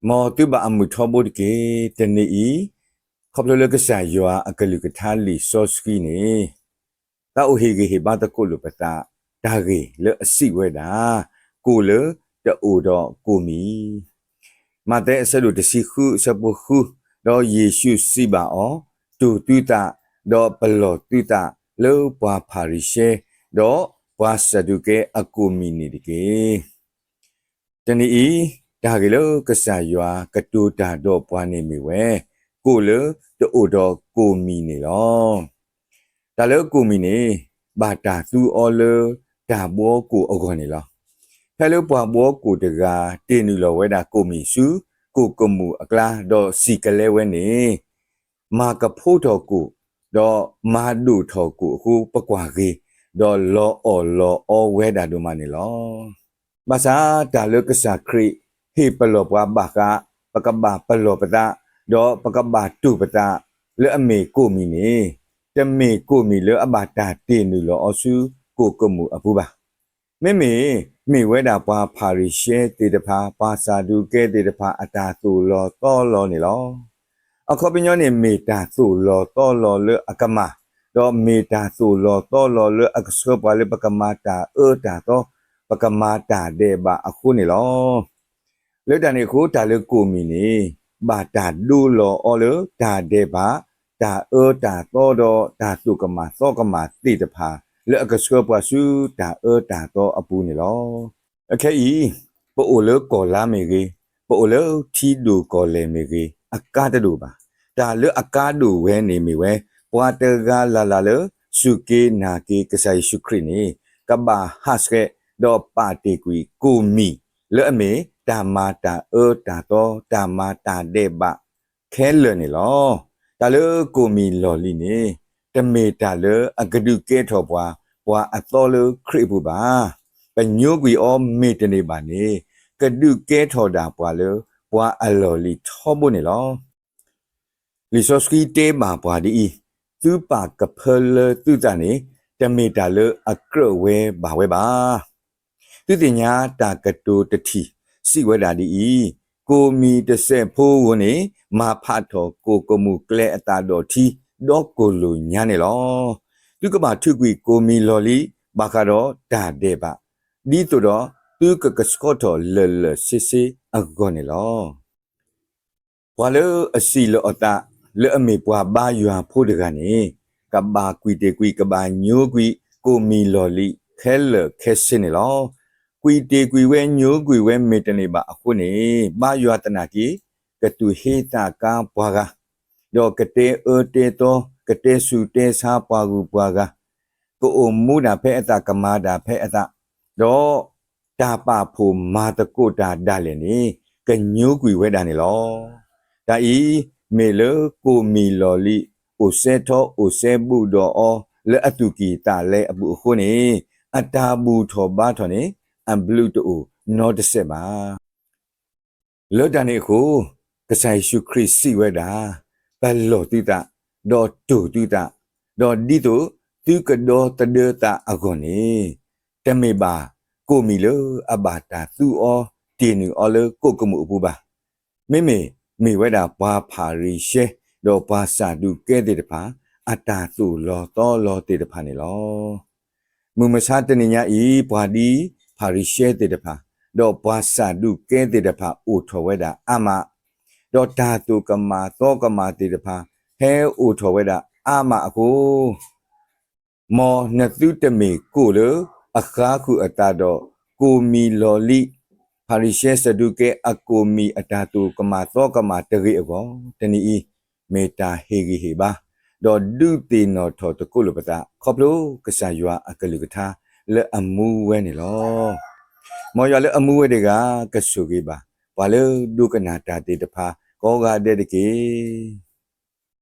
မ်သုဘၣ်အမုာ်ထီဘိတက့ၢ်. တနံၤအံၤ, ခီဖျိလၢကစၢ်ယွၤအကလုၢ်ကထါလံာ်စီဆှံန့ၣ်, သးအိၣ်ဟ့ၣ်ဂံၢ်ဟ့ၣ်ဘါသကိးလိာ်ပသး, တၢ်ဂ့ၢ်လၢအစံးဝဲဒၣ်, ကိၣ်လၢတအိၣ်ဒီးကိၣ်မံၤ မးသဲအဆၢဒိၣ်တဆံဃုအဆၢဖိဃု, ဒီးယ့ၣ်ၡူးစံးဘၣ်အီၤ, တိၢ်သုသး, ဒီးပလီၢ်သုသးလၢပှၤဖၤရံၤၡဲ, ဒီးပှၤစၤဒူးကဲအကိၣ်မံၤန့ၣ်တက့ၢ်. တနံၤအံၤ, တၢ်ဂ့ၢ်လၢကစၢ်ယွၤကတိၤတၢ်ဒီးပှၤန့ၣ်မ့ၢ်ဝဲ, ကိၣ်လၢတအိၣ်ဒီးကိၣ်မံၤန့ၣ်လီၤ. တၢ်လၢကိၣ်မံၤန့ၣ်, ဘၣ်တၢ်သူအီၤလၢတၢ်ဘှီကိၣ်အဂီၢ်န့ၣ်လီၤ. ဖဲလၢပှၤဘှီကိၣ်တဂၤ တ့ၢ်နုာ်လီၤဝဲဒၣ်ကိၣ်မံၤဆူ ကိၣ်ကမူၣ်အကျါ ဒီးစံၣ်ကလဲဝဲန့ၣ်, မၤကဖိထီၣ်ကိၣ်, ဒီးမၤဒိၣ်ထီၣ်ကိၣ်အဃိပကွၢ်ဂ့ၤ, ဒီးလီၤအီၣ်လီၤအီဝဲဒၣ်ဒိၣ်မးန့ၣ်လီၤ. ဘၣ်ဆၣ်တၢ်လၢကစၢ်ခရံာ်ဟ့ၣ်ပလီၢ်ပှၤဘၣ်ဃး ပကဘၣ်ပလီၢ်ပသး, ဒီးပကဘၣ်တိၢ်ပသး လၢအမ့ၢ်ကိၣ်မံၤန့ၣ်, တမ့ၢ်ကိၣ်မံၤလၢအဘၣ်တၢ်တ့ၢ်နုာ်လီၤအီၤဆူကိၣ်ကမူၣ်အပူၤဘၣ်. မ့မ့ၢ်, မ့ၢ်ဝဲဒၣ်ပှၤဖၤရံၤၡဲသ့ၣ်တဖၣ်, ပှၤစၤဒူးကဲသ့ၣ်တဖၣ်အတၢ်သိၣ်လီၤသီလီၤန့ၣ်လီၤ. အခီပညီန့ၣ် မ့ၢ်တၢ်သိၣ်လီၤသီလီၤလၢအကမၣ်, ဒီးမ့ၢ်တၢ်သိၣ်လီၤသီလီၤလၢအကဆှၢပှၤလၢပကမၤတၢ်အၢတၢ်သီ, ပကမၤတၢ်ဒဲးဘးအဃိန့ၣ်လီၤ. လၢတၢ်န့ၣ်အဃိ တၢ်လၢကိၣ်မံၤန့ၣ်, ဘၣ်တၢ်ဒိလီၤအီၤလၢတၢ်ဒဲးဘး, တၢ်အၢတၢ်သီဒီးတၢ်သိၣ်ကမၣ်သီကမၣ်သ့ၣ်တဖၣ် လၢအကဆှၢပှၤဆူတၢ်အၢတၢ်သီအပူၤန့ၣ်လီၤ. အခဲအံၤ, ပအိၣ်လၢကီၢ်လါမ့ၢ်ဂ့ၤ, ပအိၣ်လၢထံဒိၣ်ကီၢ်လဲၢ်မ့ၢ်ဂ့ၤ, အကါတဒိၣ်ဘၣ်. တၢ်လၢအကါဒိၣ်ဝဲန့ၣ်မ့ၢ်ဝဲ, ပှၤတဂၤလၢ်လၢ်လၢစူၢ်က့ၤနာ်က့ၤကစၢ်ယ့ၣ်ၡူးခရံာ်န့ၣ်, ကဘၣ်ဟးဆှဲးဒီးပာ်တ့ၢ်ကွံာ်ကိၣ်မံၤ လၢအမ့ၢ်တၢ်မၤတၢ်အၢတၢ်သီ, တၢ်မၤတၢ်ဒဲးဘးခဲလၢာ်န့ၣ်လီၤ. တၢ်လၢကိၣ်မံၤလီၢ်လံၤန့ၣ်, တမ့ၢ်တၢ်လၢအကဒုးကဲထီၣ်ပှၤ, ပှၤအသီလၢခရံာ်အပူၤဘၣ်. ပညိကွံာ်အီၤမ့ၢ်တန့ၢ်ဘၣ်န့ၣ်, ကဒုးကဲထီၣ်ဒၣ်ပှၤလၢပှၤအလီၢ်လံၤထီဘိန့ၣ်လီၤ. လံာ်စီဆှံတဲဘၣ်ပှၤဒ်အံၤ, သုပာ်ကဖၢလၢသုသးန့ၣ်, တမ့ၢ်တၢ်လၢအကြၢးဝဲဘၣ်ဝဲဘၣ်. သုသ့ၣ်ညါတၢ်ကတိၤတထံၣ်စံးဝဲဒၣ်ဒ်အံၤ, ကိၣ်မံၤတစဲးဖိဧိၤန့ၣ်, မၤဖးထီၣ်ကိၣ်ကမူၣ်ကျဲအသးဒီးထံ, ဒီးကိၣ်လိာ်ညါန့ၣ်လီၤ. သုကဘၣ်ထုးကွံာ်ကိၣ်မံၤလီၢ်လံၤ ဘၣ်ဃးဒီးတၢ်ဒဲးဘး, ဒ်သိးဒီးသုကကဆှီထီၣ်လၢာ်လၢာ်ဆ့ဆ့အဂီၢ်န့ၣ်လီၤ. ပှၤလၢအစံးလီၤအသး လၢအမ့ၢ်ပှၤဘါယွၤဖိတဂၤန့ၣ်, ကဘၣ်ကွံာ်တ့ၢ်ကွံာ် ကဘၣ်ညိကွံာ် ကိၣ်မံၤလီၢ်လံၤခဲလၢာ်ခဲဆ့န့ၣ်လီၤ. ကွံာ်တ့ၢ်ကွံာ်ဝဲညိကွံာ်ဝဲမ့ၢ်တန့ၢ်ဘၣ်အဃိန့ၣ်, ဘါယွၤသနာ်က့ ကသူၣ်ဟ့သးကါပှၤဂၤ, ဒီးကတဲအၢတဲသီ, ကတဲဆူၣ်တဲဆါပှၤဂုၤပှၤဂၤ, ကအိၣ်မူဒၣ်ဖဲအသးကမၤဒၣ်ဖဲအသး, ဒီးတၢ်ပာ်ဖှိၣ်မၤသကိးတၢ်ဒၣ်လဲာ်န့ၣ် ကညိကွံာ်ဝဲဒၣ်န့ၣ်လီၤ. တၢ်အံၤမ့ၢ်လၢကိၣ်မံၤလီၢ်လံၤ အိၣ်စဲထီၣ်အိၣ်စဲဘူးဒီးအီၤ လၢအသူၣ်ကံၢ်သးလဲအပူၤအဃိန့ၣ်, အတၢ်ဘူၣ်ထီၣ်ဘါထီၣ်န့ၣ် အဘျုးတအိၣ်နီတစဲးဘၣ်. လၢတၢ်န့ၣ်အဃိ, ကစၢ်ယ့ၣ်ၡူးခရံာ်စံးဝဲဒၣ်, ပလီၢ်သုသး, ဒီးတိၢ်သုသး, ဒီးဒ်သိးသုကဒီသဒၢသးအဂီၢ်န့ၣ်, တမ့ၢ်ဘၣ်ကိၣ်မံၤလၢအဘၣ်တၢ်သူအီၤတ့ၢ်နုာ်အီၤလၢကိၣ်ကမူၣ်အပူၤဘၣ်. မ့မ့ၢ်မ့ၢ်ဝဲဒၣ်ပှၤဖၤရံၤၡဲ ဒီးပှၤစၤဒူးကဲသ့ၣ်တဖၣ် အတၢ်သိၣ်လီၤသီလီၤသ့ၣ်တဖၣ်န့ၣ်လီၤ. မုၢ်မဆါတနံၤညါအံၤ ပှၤဒ်ဖၤရံၤၡဲသ့ၣ်တဖၣ် ဒီးပှၤစၤဒူးကဲသ့ၣ်တဖၣ်အိၣ်ထီၣ်ဝဲဒၣ်အါမး, ဒီးတၢ်သိၣ်ကမၣ်သီကမၣ်သ့ၣ်တဖၣ် ဟဲအိၣ်ထီၣ်ဝဲဒၣ်အါမးအဃိ, မ်နသုတမ့ၢ်ကိၣ်လၢအဃါဃုာ်အသးဒီး ကိၣ်မံၤလီၢ်လံၤ, ဖၤရံၤၡဲစၤဒူးကဲအကိၣ်မံၤအတၢ်သိၣ်ကမၣ်သီကမၣ်တဂ့ၤအဂီၢ်, တနံၤအံၤ မ့ၢ်တၢ်ဟ့ၣ်ဂံၢ်ဟ့ၣ်ဘါ, ဒီးဒုးသ့ၣ်နီၣ်ထီၣ်သကိးလိာ်ပသး ခီဖျိကစၢ်ယွၤအကလုၢ်ကထါလၢအမူဝဲန့ၣ်လီၤ. မ်ယွၤလၢအမူဝဲတဂၤ ကဆိၣ်ဂ့ၤဘၣ် ပှၤလၢဒိကနၣ်တၢ်သ့ၣ်တဖၣ်ကိးဂၤဒဲးတက့ၢ်.